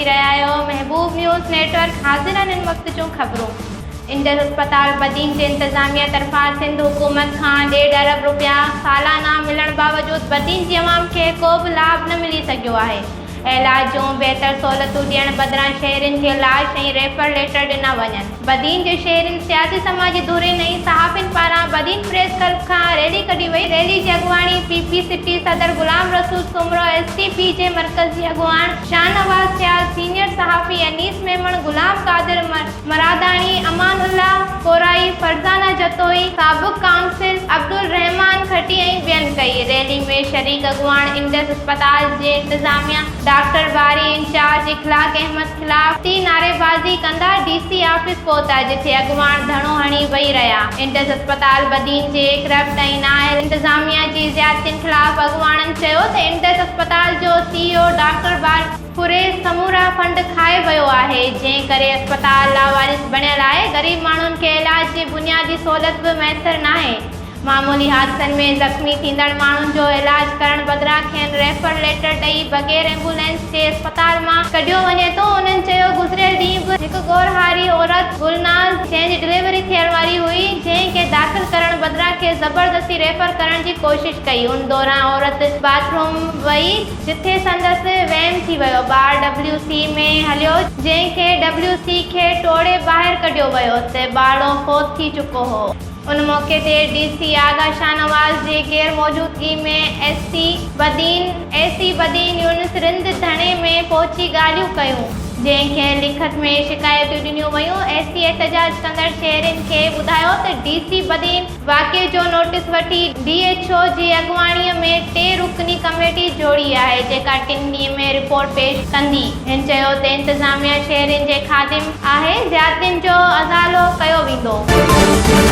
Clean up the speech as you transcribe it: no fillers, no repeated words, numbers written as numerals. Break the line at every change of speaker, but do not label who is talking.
ڏسي رهيا آهيو محبوب نيوز نيٽ ورڪ حاضر آهن هن وقت جون خبرون انڊس اسپتال بدين جي انتظاميا طرفان سنڌ حڪومت کان ڏيڍ ارب روپيا سالانه ملڻ باوجود بدين جي عوام کي ڪو به لاڀ نه ملي سگهيو آهي علاج جون بهتر سهولتون ڏيڻ بدران شهرين کي لاش ۽ ريفر ليٽر ڏنا وڃن. بدين جي شهرين، سياسي سماجي ڌرين ۽ صحافين پاران بدين پريس ڪلب کان ريلي ڪڍي وئي، ريلي جي اڳواڻي پي پي سٽي صدر Ghulam Rasool Soomro, S T P جي مرڪزي اڳواڻ شاهنواز سيال، سينيئر صحافي انيس ميمڻ، غلام قادر مراداڻي، امان الله ڪورائي، فرزانه جتوئي، سابق ڪائونسل عبدالرحمان کٽي ۽ ٻين ڪئي، ريلي ۾ شريڪ اڳواڻ انڊس اسپتال جي انتظاميا ڊاڪٽر باري انچارج اخلاق احمد خلاف تي نعريبازي ڪندا ڊي سي آفيس پهتا جتي اڳواڻ ڌرڻو هڻي ويهي رهيا. انڊس اسپتال بدين جي ڪرپٽ ۽ نااهل انتظاميا جي زيادتين خلاف اڳواڻن چيو ته انڊس اسپتال جو سي او ڊاڪٽر بار ڦري سمورا فنڊ کائي ويو آهي جنهن ڪري اسپتال لاوارث بڻيل آهي غريب ماڻهن کي علاج جي بنيادي سهولت به ميسر ناهي. معمولي حادثن ۾ زخمي ٿيندڙ ماڻهن جو علاج ڪرڻ بدران کين ريفر ليٽر ڏئي بغير ايمبولينس جي اسپتال مان ڪڍيو وڃي ٿو. انهن چيو گذريل ڏينهن به هڪ ڳورهاري عورت گلناز جنهن جي ڊليوري ٿيڻ واري هئي جنهن کي داخل ڪرڻ بدران کيس زبردستي ريفر ڪرڻ جي ڪوشش ڪئي ان دوران عورت باٿ روم وئي جتي سندس ويم ٿي ويو ٻار ڊبليو سي ۾ هليو جنهن کي ڊبليو سي کي ٽوڙي ٻاهر ڪڍيو ويو ته ٻارڙو فوت ٿي چڪو هو. ان موقعي تي ڊي سي آغا شاهنواز جي غير موجودگي ۾ S C Badin A C Badin Younis Rind ڌرڻي ۾ پهچي ڳالهيون ڪيون. جنهن کي لکت ۾ شڪايتون ڏنيون ويون. ايس سي احتجاج ڪندڙ شهرين کي ٻڌايو ته ڊي سي بدين واقعي جو نوٽيس وٺي ڊي ايڇ او جي اڳواڻي ۾ ٽي رڪني ڪميٽي جوڙي آهي جيڪا ٽن ڏينهن ۾ رپورٽ پيش ڪندي. هن چيو ته انتظاميا شهرين جي خادم آهي، زيادتين جو ازالو ڪيو ويندو.